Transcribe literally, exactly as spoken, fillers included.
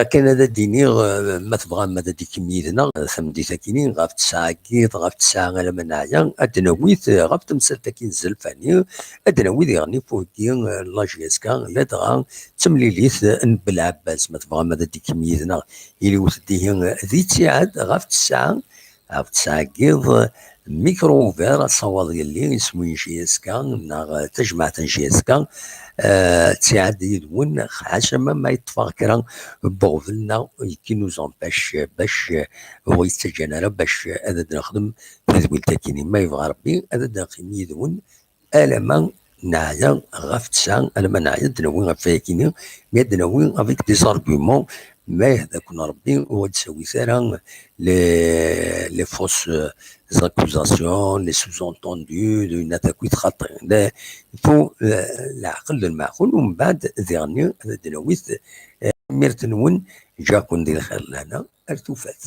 Akken ad d-iniɣ, eh, ma tebɣam ad d-ikem yid-neɣ, eh, tameddit-akini ɣef tesɛa n yiḍ, ɣef tesɛa alamma neɛya, ad d-nawi-t, eh, ɣef temsalt-agi n Zelfani, ad d-nawi diɣen ifuk-agi, eh, n la J S K, ladɣa d temlilit, eh, n Belɛebbas, ma tebɣam ad d-ikem yid-neɣ, iliwet-d ihi, eh, di ttiɛad ɣef tesɛa, ɣef tesɛa n yiḍ, Micro Ouvert, asawaḍ yelli, isem-nni n J S K, neɣ tajmaɛt n J S K, eh, ttiɛad yid-wen, ḥaca ma, ma yeṭṭef-aɣ kra n weɣbel neɣ qui nous empêche, bac, eh, ur ɣ-yettaǧǧan ara bac, eh, ad d-nexdem tadwilt-akini. Ma yebɣa Rebbi, ad d-neqqim yid-wen alamma neɛya ɣef tesɛa, alamma neɛya ad d-nawi ɣef wayakini, mais ad d-nawi avec des arguments, mais ad akun Rebbi ur d-sawit ara les, les fausses, euh, accusations, les sous-entendus, d winna akk i txaṭi. Il faut, euh, leɛqel d lmeɛqul, umbeɛd diɣenni ad d-nawi-t, euh, tanemmirt-nwen, ǧǧiɣ-ken di lxir lehna, ar tufat.